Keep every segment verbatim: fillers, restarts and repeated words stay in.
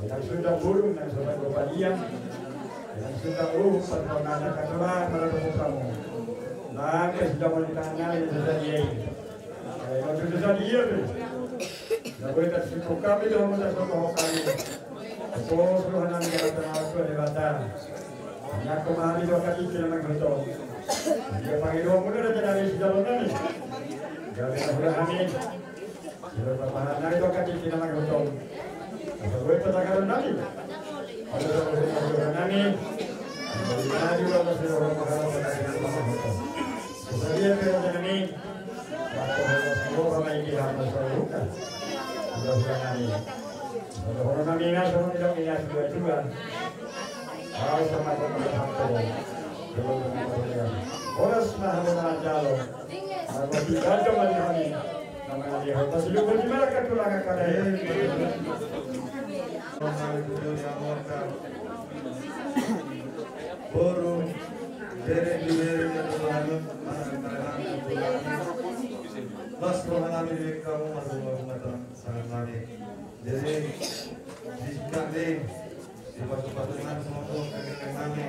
Dengan suda burung, dengan suda bopalian, dengan suda uhum, pertolongan katulang, maradohon hamu. Nang ke suda mau ditangani, suda dia ini. Kalau itu suda dia tu. Nda boi tarsingkop hami tu hamu, tarsingkop hami. Apo suruhan nami di tengah-tengah Debata. Hanya kemari dua kali kita mengutuk. Dia panggil dua mula dan jadi sudah nami. Dia sudah kami. Sudah berpahala nari dua kaki kina manggotong. Apa gue petakaran nari? Ada dua kaki kina nari. Nari dua kaki kina nari. Saya dia kira nari. Waktu Allah semua sama ini hamba saya bukan. Sudah bukan nari. Sudah orang nari nggak sama tidak punya dua juga. Au sama-sama berhak. Horas ma hamu na manjalo. Aku tidak ada mani-mani. Nama dia harta siluman di mana katulangan kalian. Boru, bere, bere, yang berlalu, mas rohana di kamu, mas rohana, mas rohana. Jadi, di sini, di pasu-pasu, mas rohana, mas rohana.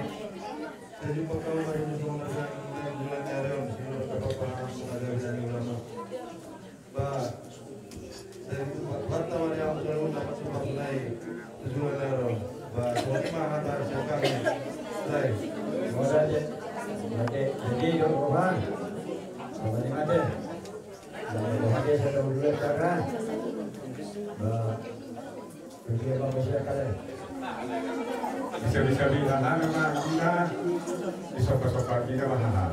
Jadi, pokoknya mari bersama dengan bulan Nyaron, sehingga dapat paham mengajar dan ulama. Ba, dari tempat pertama yang perlu dapat tempat naik tujuan Nyaron. Ba, semua mahal dari siapa ni? Baik. Jadi, jadi, dong, Rohan. Apa ni, Mate? Ba, Rohan dia sudah dulu, karena, ba, Bisa-bisa bina hana ma hina, disopa-sopa bina ma hana.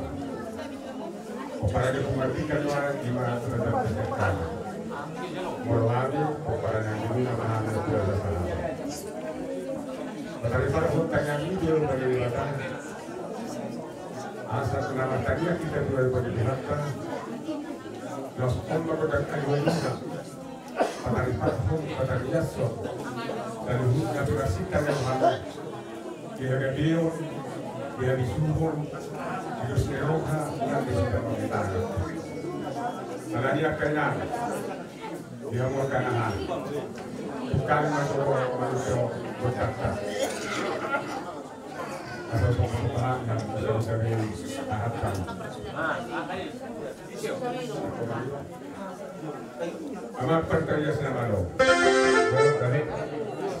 Pomparan ni Ompu Mardika nuaeng i ma sudah dapat sekarang. Molo hami, pomparan ni Ompu Mardika ma hana sudah dapat. Patari parhut tanya video bagi di batang. Asa tu nama tanya kita dua bagi di harta. Los on ma godang ayu-ayuna. Patari parhut, patari iason. Lalu hut na berasita yang mana. Dia gadeon, dia disuhon, dia seroha, dia disita pemerintahan. Karena dia kena, dia mau kena. Bukan masuk manusia berkata. Asal pemerintahan yang bisa-bisa diharapkan. Amang partarias na malo.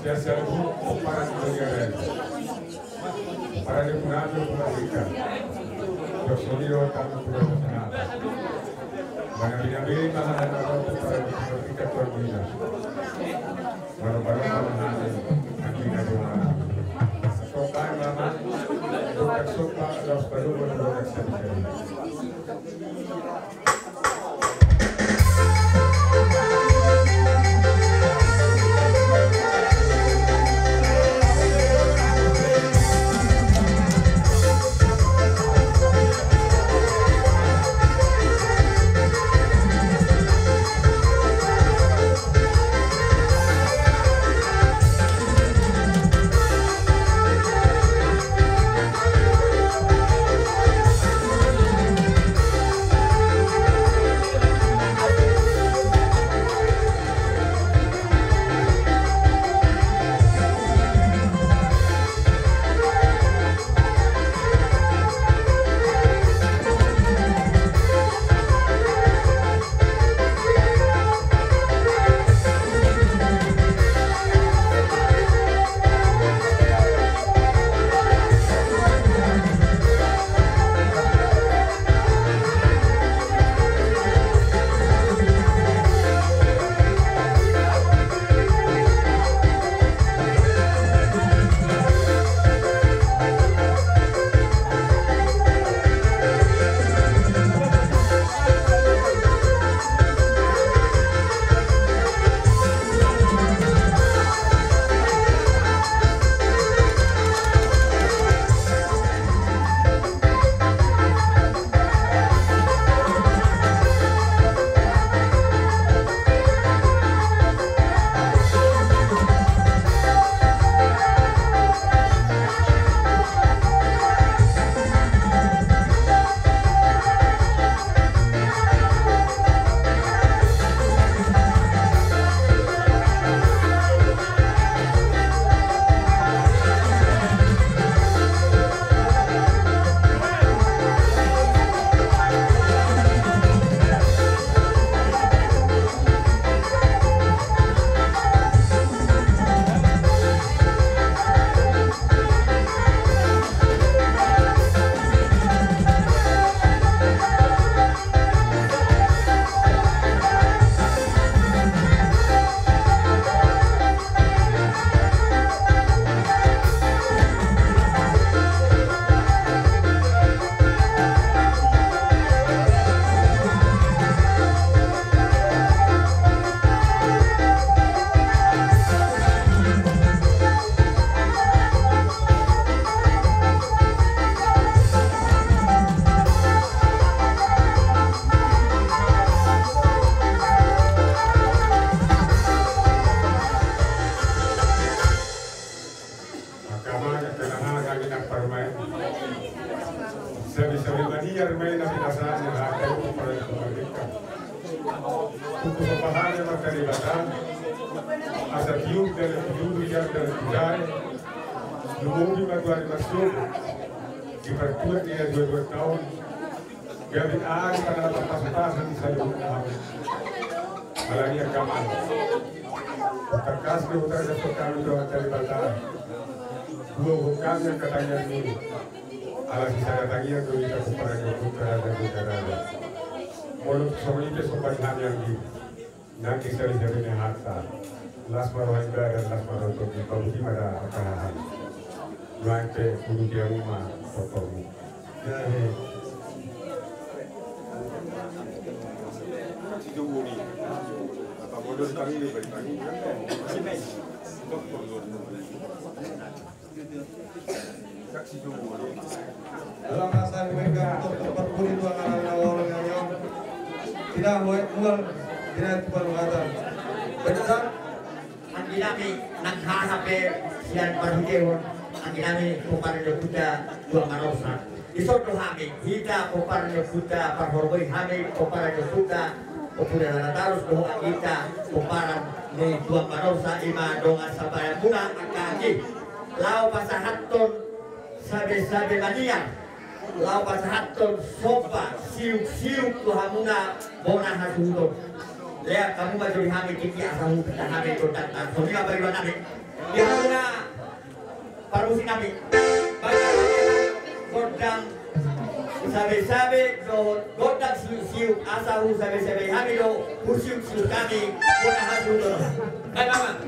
Siap-siap, pomparan ni Ompu Mardika. Pomparan ni Ompu Mardika. Jok solio tangan kuda pasangan. Mana bina beli tangan anak pomparan ni Ompu Mardika tuan bina. Mana-mana tangan hati. Angkina doa. Sopa mama. Sopa, sopa, los baru baru baru. Pasahat ma tu Debata asa tiur dalan tu tubu, tiur dalan tu jae, lumobi ma tu ari marsogot di partuat ni na dua dua taon. Gabe ari panalapan pasupasu di saluhut hami. Alani angka amang, tangkas do hutangkashon hami tu Amanta Debata. Dua hutang angka tangiang ni, ala sisada tangiang do hita pomparan ni ompunta Raja Gajah Dada. Molo songon i pe somba ni hami anggi. Nang di sari-sari ni hata, las ma roha ni badan, las ma roha ni tondi, pabuti ma da angka hahang. Nuaeng pe uduti hamu ma tortormu. Jahe. Dalam masa di mereka untuk memperkulit dua karang na walau nyanyo. Tidak muat mual, tidak tuan mata. Benar. Anggi nami nang haha pe sian parhitehon anggi nami pomparan ni ompunta Tuan Marosa. Dison do hami, hita pomparan ni ompunta, parhorbo i hami pomparan ni ompunta, ompunta Dalatarus dohot anggita pomparan ni Tuan Marosa, i ma dongan sambayangmuna angka anggi. Laho pasahathon sabe-sabe maniar, laho pasahathon somba siuk-siuk tu hamuna bona hasuhuton. Lean hamu ma jo di hami tingki asa huhut hami gondang, songon i ma pariban nami. Di hamuna parmusik nami. Baik, gondang sabe-sabe dohot gondang siuk-siuk, asa husabe-sabe hami do, husiuk-siuk hami bona hasuhuton. Baik, Amang.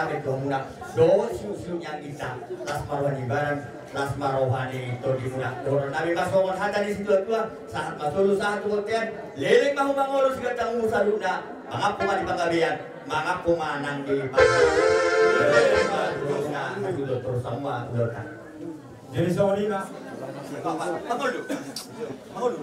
Tuamuna dohot siuksiuk ni anggita, las ma roha ni badan, las ma roha ni tondimuna. Dohonon nami ma songon hata ni situatua: Sahat ma solu sahat tu bontean, leleng ma humangolu sigantangmu saluhutna. Mangampu ma di panggabean, mangampu ma nang di panggabean. Leleng ma tu hamuna, hasuhuton torus hamu ma ulaonta. Jadi songon i ma. Mangolu. Mangolu.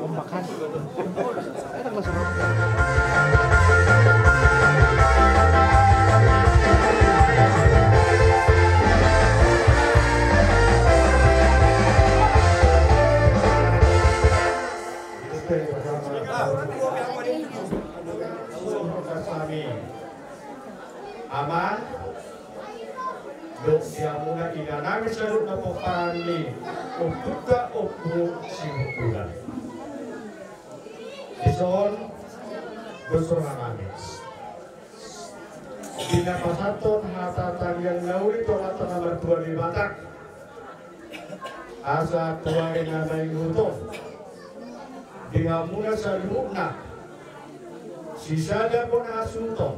Amang dohot di hamuna inanami saluhutna pomparan ni ompunta Ompu Sibuntulan. Dison dos rohanami di na pasahathon hata tangiang na uli tu Amanta na martua Debata. Asa tu ari na mangihut on di hamuna saluhutna sisada bona hasuhuton,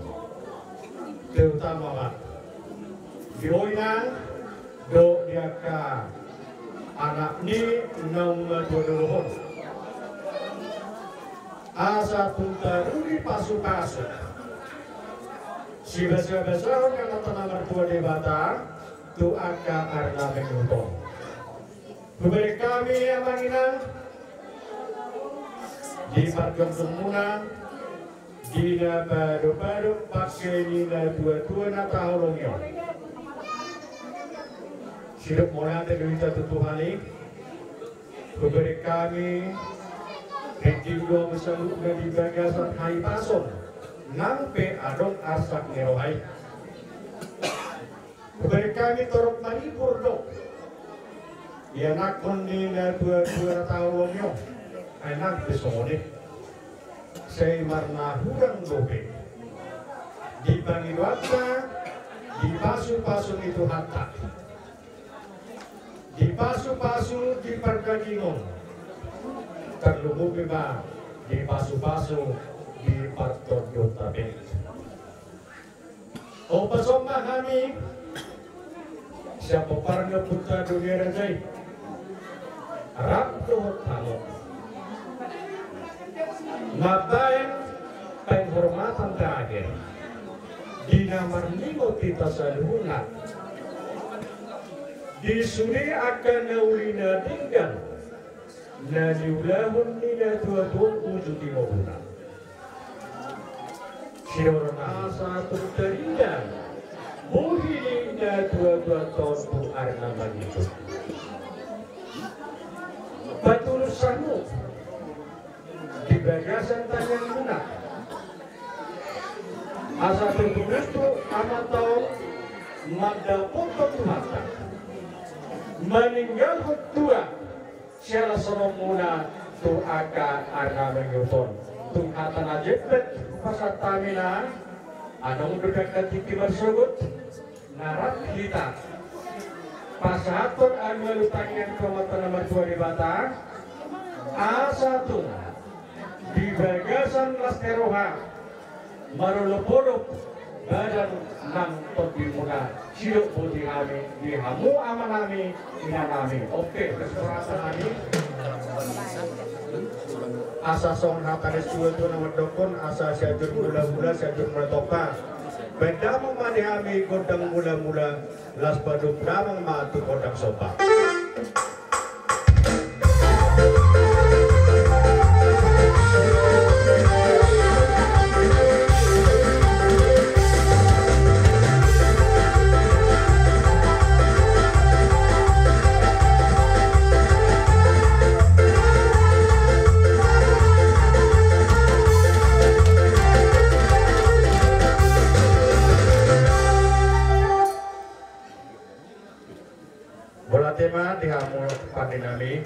terutama ma di inang dohot di angka anak ni naung matua dolok on. Asa tung taruli pasupasu sibasabasahon ni Amanta na martua Debata tu angka ari na mangihut on. Hubereng hami, Amang Inang, di parjuangmuna di na padopadop pangke ni natuatua na taholongi on. Sidok mauliate do hita tu Tuhan i. Hubereng hami ringgit dua belas saluhutna di bagasan hahipason nang pe adong arsak ni roha i. Hubereng hami torop maribur do ianakhon ni natuatua na taholongi on. Ai nang pe songon i, sai marnahurang dope di pangidoanta, di pasupasu ni Tuhanta, di pasupasu di pardagingon, tarlumobi ma di pasupasu di partondionta pe. Hupasahat ma hami sian pomparan ni ompunta Doniaga i rap dohot hamu mambahen penghormatan terakhir di na marningot hita saluhutna di sude angka na uli na denggan na niulahon ni natuatua uju di ngoluna. Sidohonon asa tung tarida bohi ni natuatua on tu ari na mangihut. Patulushonmu di bagasan tangiangmuna asa tung tutu Amanta on mandapothon Tuhanta, maninggalhon tua siala songon muna tu angka ari na mangihut on. Tung hata na jempek pasahat hami, na adong do angka tingki marsogot, na rap hita pasahathon alualu tangiang tu Amanta na martua Debata, asa tung di bagasan las ni roha, marolopolop badan nang tondimuna, sidok boti hami di hamu amanami, inanami. Oke, kesempatan hami. Asa songon hata ni situatua na mandokkon, asa Sianjur Mulamula, Sianjur Mula Tompa. Baen damang ma di hami gondang mulamula, laos padomu damang ma tu gondang somba. Mauliate ma di hamu pande nami,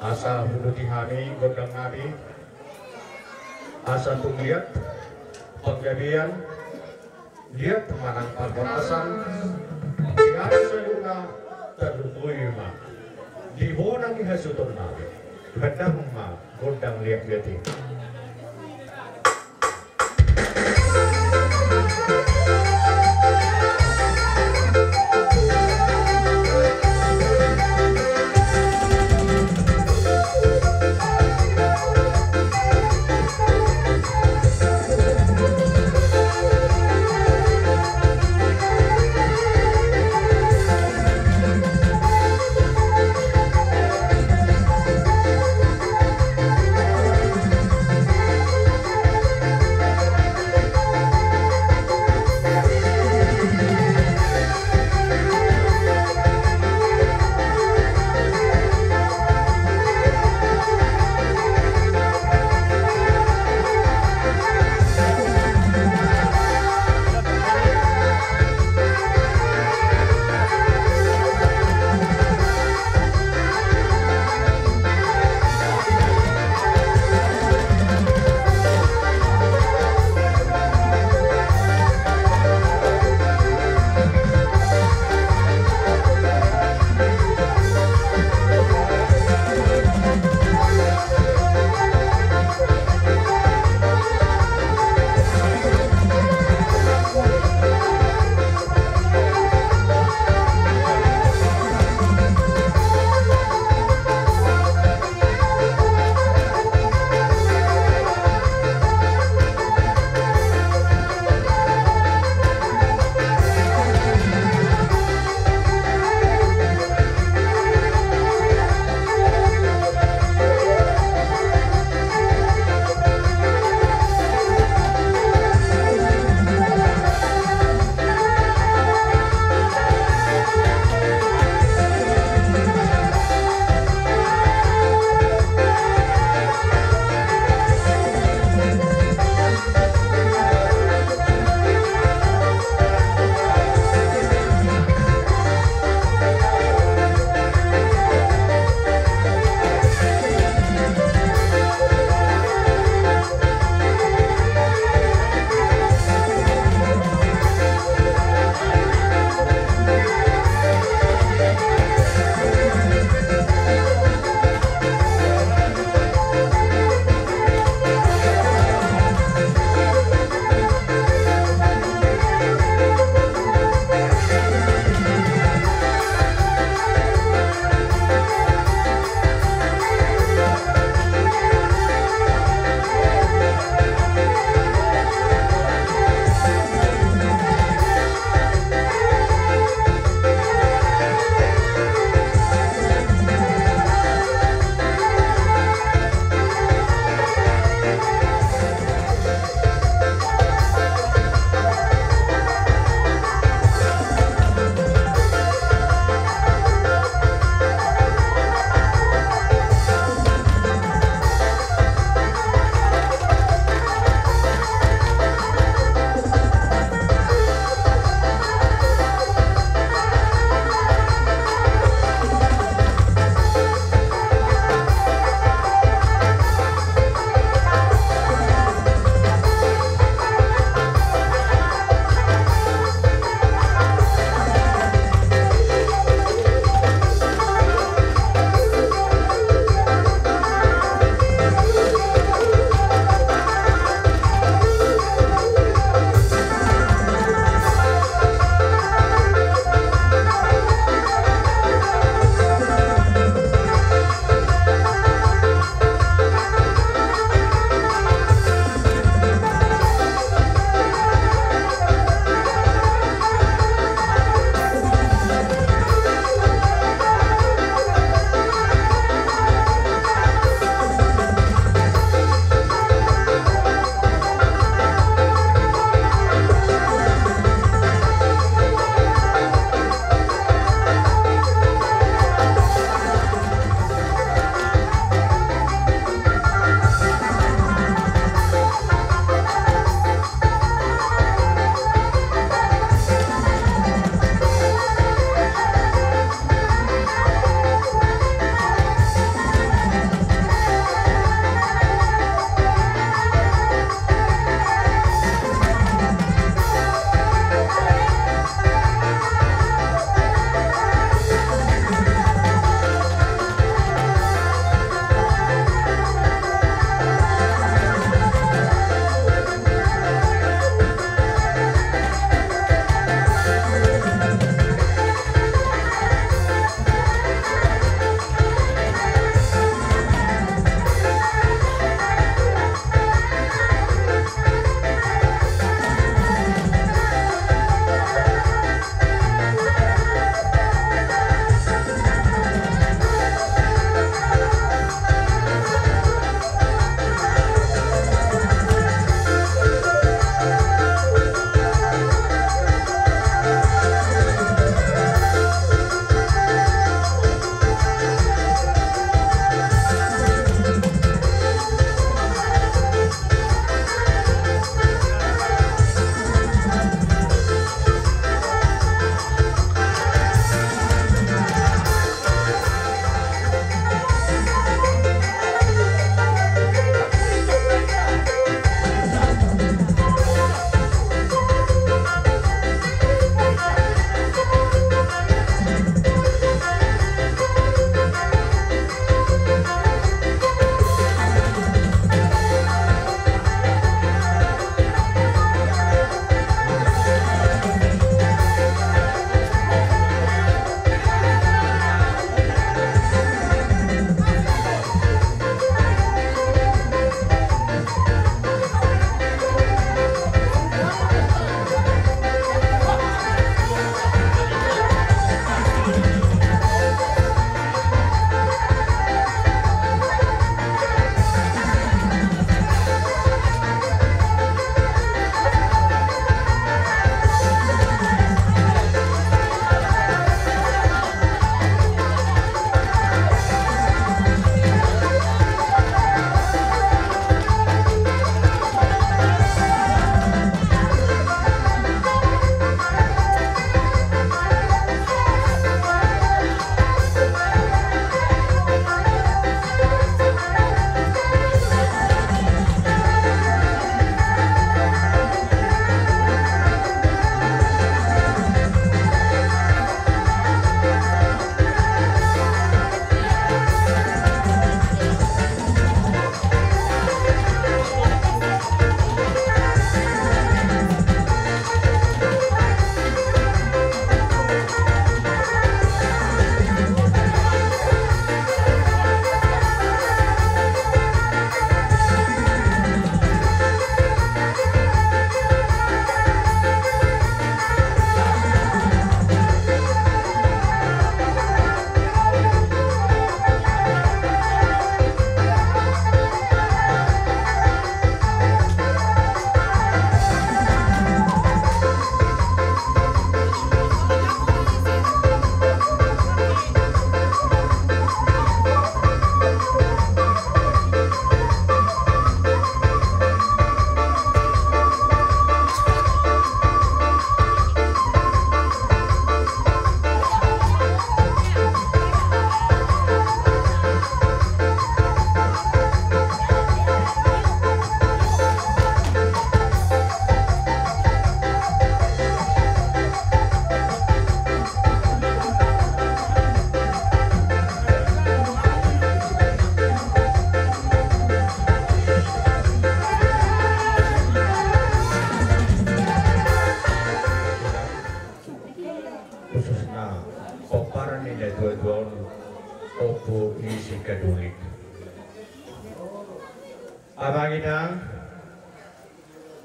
asa huuduti hami gondang nami, asa tung liat panggabean, liat manang parhorasan di ari saluhutna, tarlumobi ma di bona ni hasuhuton nami. Baen damang ma gondang liatliat i.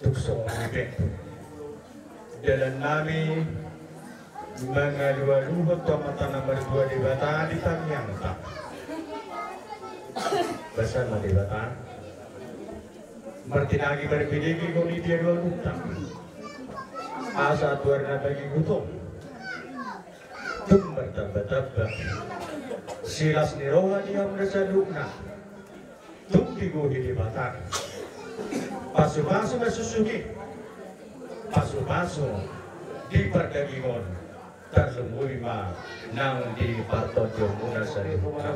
Tung songon i pe dalan nami mangalualuhon tu Amanta na martua Debata di tangiangta. Basa ma Debata martinangi marbinege ngoni di alualunta, asa tuarna bagi gutong tung martambatamba silas ni roha ni hamuna saluhutna. Tung digohi Debata pasupasu na susuk i, pasupasu di pardagingon, tarlumobi ma nang di partondion muna saluhutna.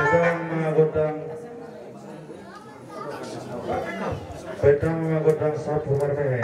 Godang ma godang. Godang ma godang sapu marmehe.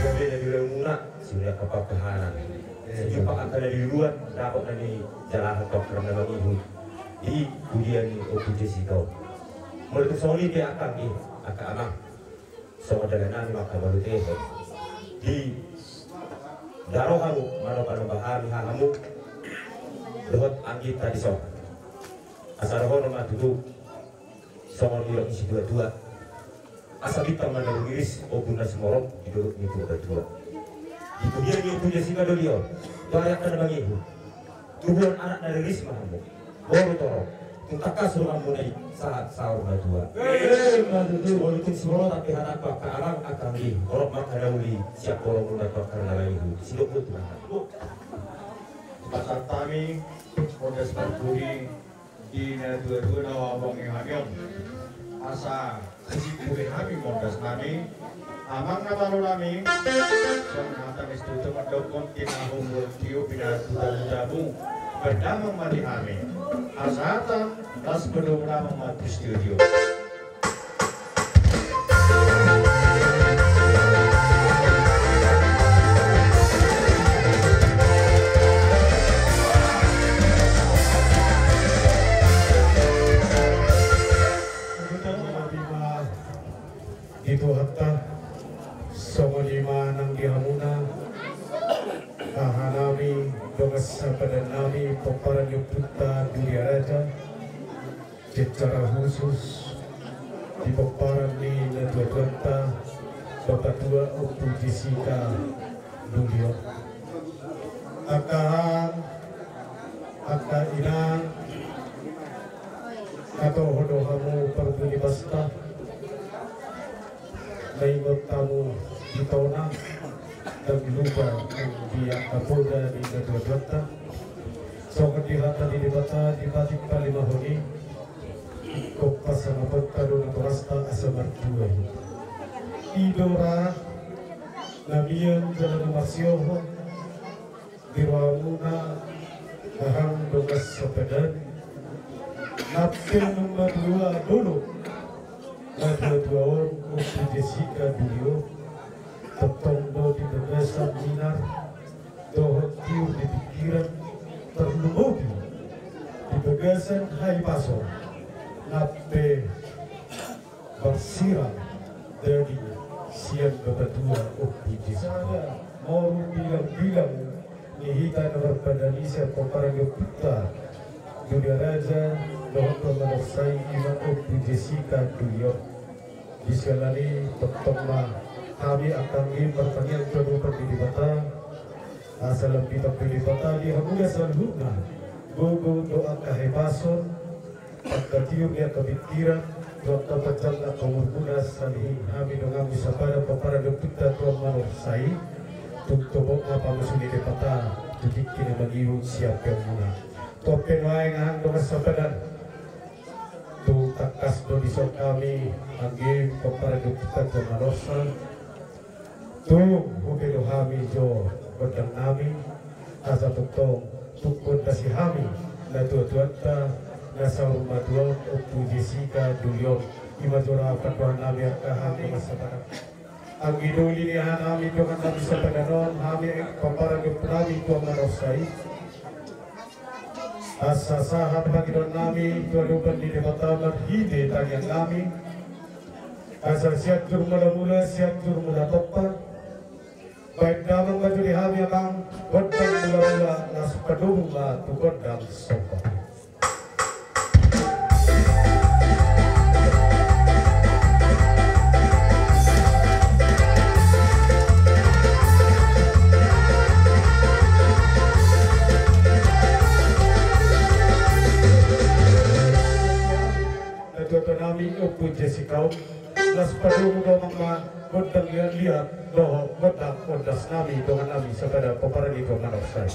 Gabe na di ulaonmuna, siulak hapapahanan. Sijumpang angka na di uluan, dapot na nijalahan tu angka na mangihut di huria ni Ompu Jessica on. Molo tung songon i pe angka anggi, angka amang, songon dalanami ma angka molo tehe di daro hamu manopa-nopa hami hamu dohot anggita di son. Asa dohonon ma tutu songon nidok ni situa-tua: Asa bintang ma na rumiris, ombun na sumorop di dolok ni Purbatua. Di pudian ni Ompu Jessica doli on, tu ari angka na mangihut, tubuan anak na riris ma hamu, boru torop, tung tangkas donganmuna i sahat saur matua. Emma tutu. Molo tung sibolotan pe hatangku angka amang angka anggi, torop ma angka na uli sian holongmuna tu angka na mangihut. Sidok do tu angka. Pasahat hami mondas parpudi di natua-tua na huabangi hami on. Asa sisip be hami mondasnami, amang na malo nami. Songon hata ni situa-tua mandokkon: Tinahu murtio pinatuta mutamu, berdamang ma di hami. Hasahatan las padomu damang ma tu studio. Di Tuhanta, songon i ma nang di hamuna, hahanami, dongan sapadannami, pomparan ni ompunta Dunia Raja. Secara khusus di pomparan ni natua-tuanta, Bapatua Ompu Jessica Dulion. Angka hang, angka inang, na toho do hamu parpudi basta, na ingot hamu di tona, dang lupa di angka poda ni natua-tuanta. Songon di hata ni Debata di patik palimahon i, ingkon pasangaponta do natorasta asa martua i. I do ra na mian jala na marsiohot di rohamuna, hahang dongan sapadan, nang pe nunga madua dolok natua-tua on, Ompu Jessica Dulion. Tongtong do di bagasan minar dohot tiur di pingkiran, tarlumobi di bagasan hahipason, nang pe marsirang daging sian Bapatua Ompu Jessica. Sada moru bilang-bilang ni hita na marpadan i sian pomparan ni ompunta Dunia Raja dohot Tuan Manorsa i, ima Ompu Jessica Dulion. Di siala ni i tongtong ma hami angka anggi martangiang tu adopan ni Debata, asa lambitan be Debata di hamuna saluhutna gogo dohot angka hahipason, angka tiur ni angka pingkiran, tu angka panjang angka umurmuna, salihing hami donganmu sapadan pomparan ni ompunta Tuan Manorsa i. Tung tobok ma pamasuni Debata tu tingki na mangihut sian peonmuna. Tung pe nuaeng, hahang dongan sapadan, tung tangkas do dison hami anggi pomparan ni ompunta Tuan Manorsa. Tung hupe do hami jo gondangnami, asa tongtong tung gondasi hami natua-tuanta na saur matua on, Ompu Jessica Dulion. Ima jo ra pandohannami angka hami dongan sapadan. Anggi doli ni hahanami dongannami sapadan on, hami pomparan ni ompunami Tuan Manorsa i. Asa sahat pangidoannami tu adopan ni Debata marhite tangiangnami, asa Sianjur Mulamula, Sianjur Mulatompa, baen damang ma jo di hami, amang, gondang mulamula, laos padomu ma tu gondang somba. Natua-tuanami, Ompu Jessica on, laos padomu damang ma gondang liat-liat dohot gondang ondasnami, dongannami sapadan pomparan ni Tuan Manorsa i.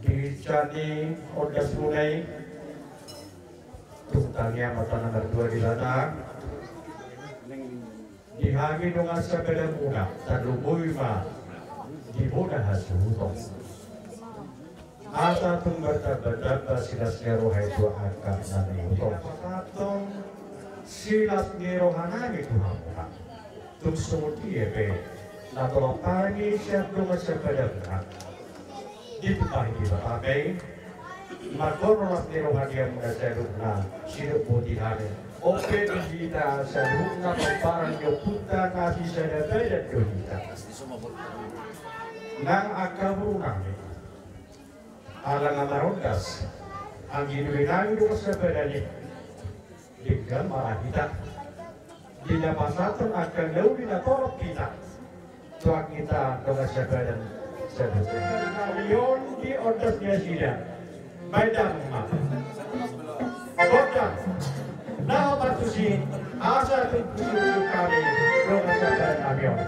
Di sian ni ondas muna i, tung tangiang ma tano martua Debata, di hami dongan sabadan muna, tarlumobi ma di bona hasuhuton. Asa tung martamba-tamba silas ni roha i tu angka na niuruton. Pasahathon silas ni roha nami tu hamuna. Tung songon dia pe na tolap hami sian dongan sabadan muna, ditumpahi Debata pe i, margoar las ni roha di hamuna saluhutna, sidok boti hami. On pe di hita saluhutna pomparan ni ompunta na sisada badan do hita. Nang angka boru nami, ala na marondas anggi doli nami dongan sabadan i, denggan ma ra hita di na pasahathon angka na uli na torop hita tu angka hita dongan sabadan saluhutna. Nami on di ondas ni nasida. Baen damang ma. Gondang. Laho partusi, asa tung pusu-pusu hami dongan sabadan nami on.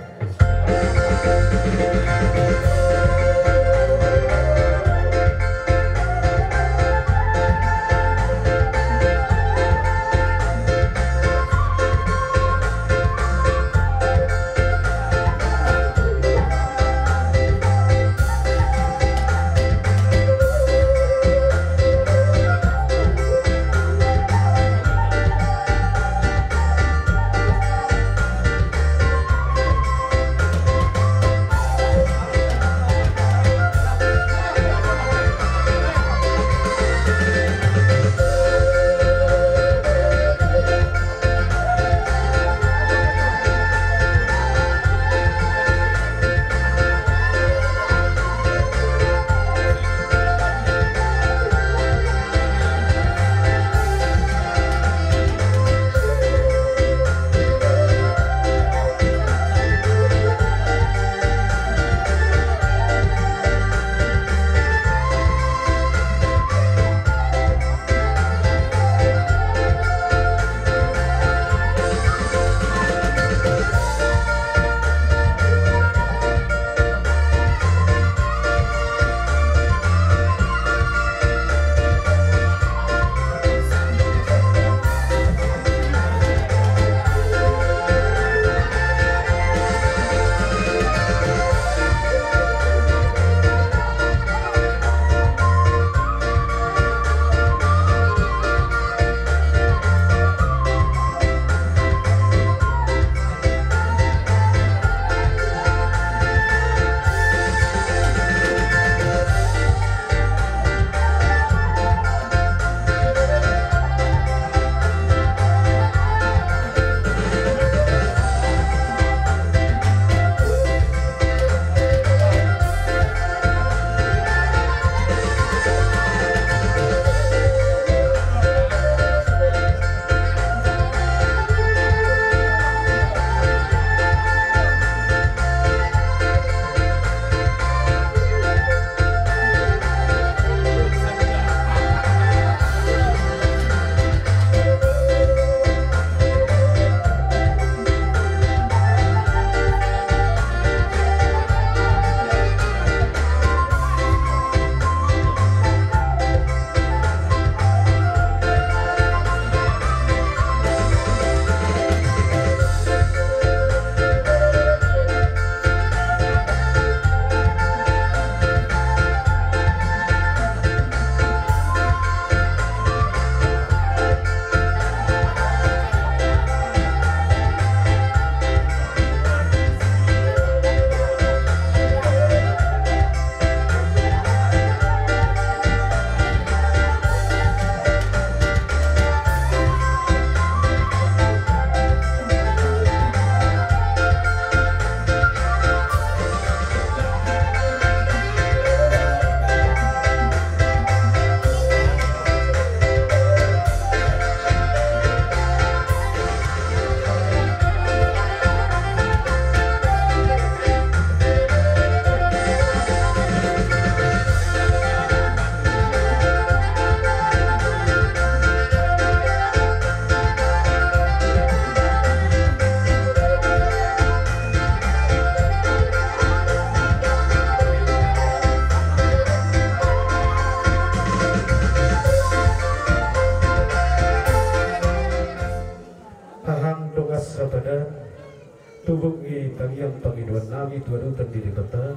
Dohonon nami tu adopan ni Debata,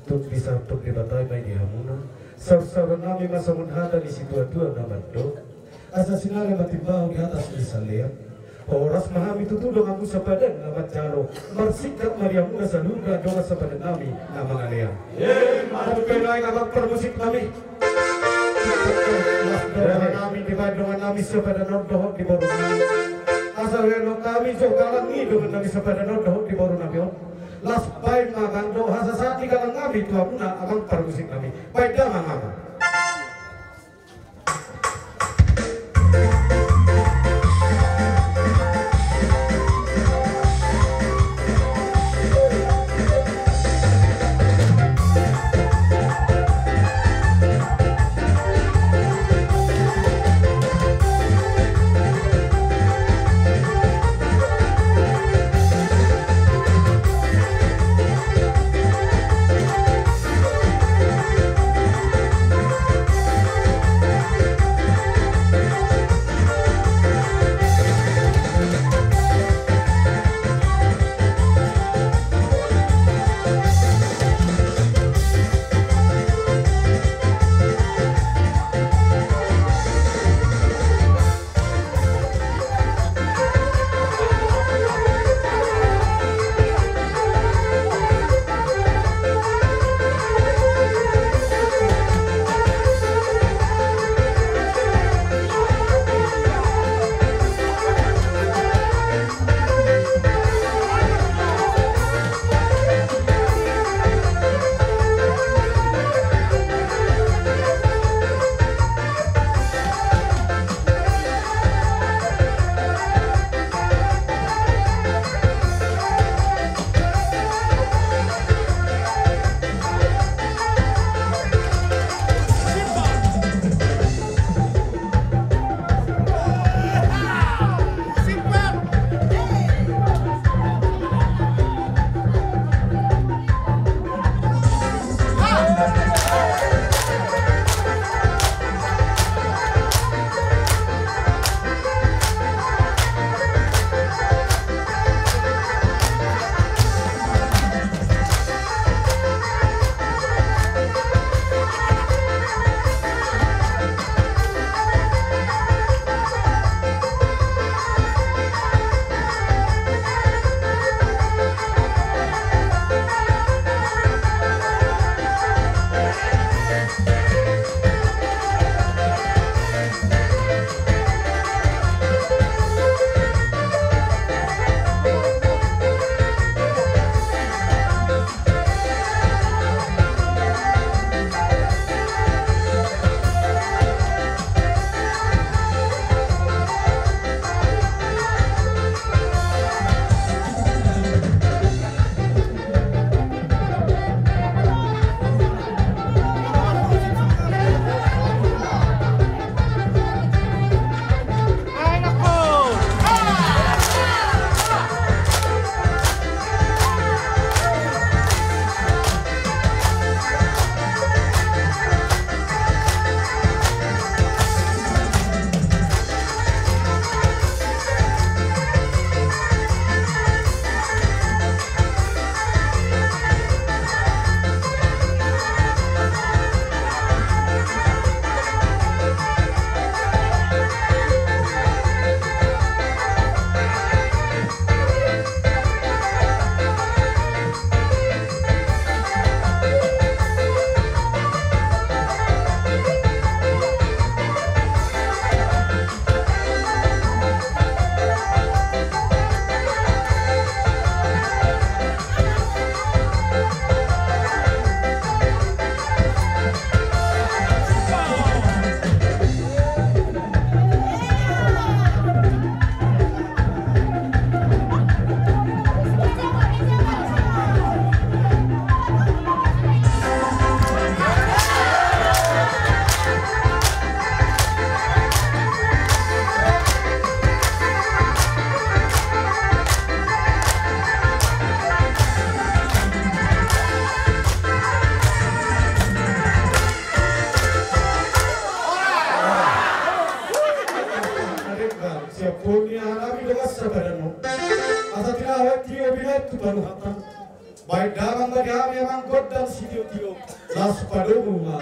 tung disangap Debata ma i di hamuna. Saursaur nami ma songon hata ni situatua na mandok: Asa sinari ma timbahu di atas ni salean, horas ma hami tutu donganmu sapadan na manjalo, marsingkat ma di hamuna saluhutna dongan sapadan nami na mangalean. Emma tutu. Amang parmusik nami. Las do roha nami dibaen dongan nami sapadan on dohot di boru nami. Asa huendok hami jo galang i dongan nami sapadan on dohot di boru nami on. Las baen ma amang dohot hasasaat ni galang nami tu hamuna amang parmusik nami. Baen damang amang. Siap poni alami dongan sapadan on. Asa tinahu aek tio binoto tu paluhatan. Baen damang ma di hami amang gondang sitio-tio, laos padomu ma.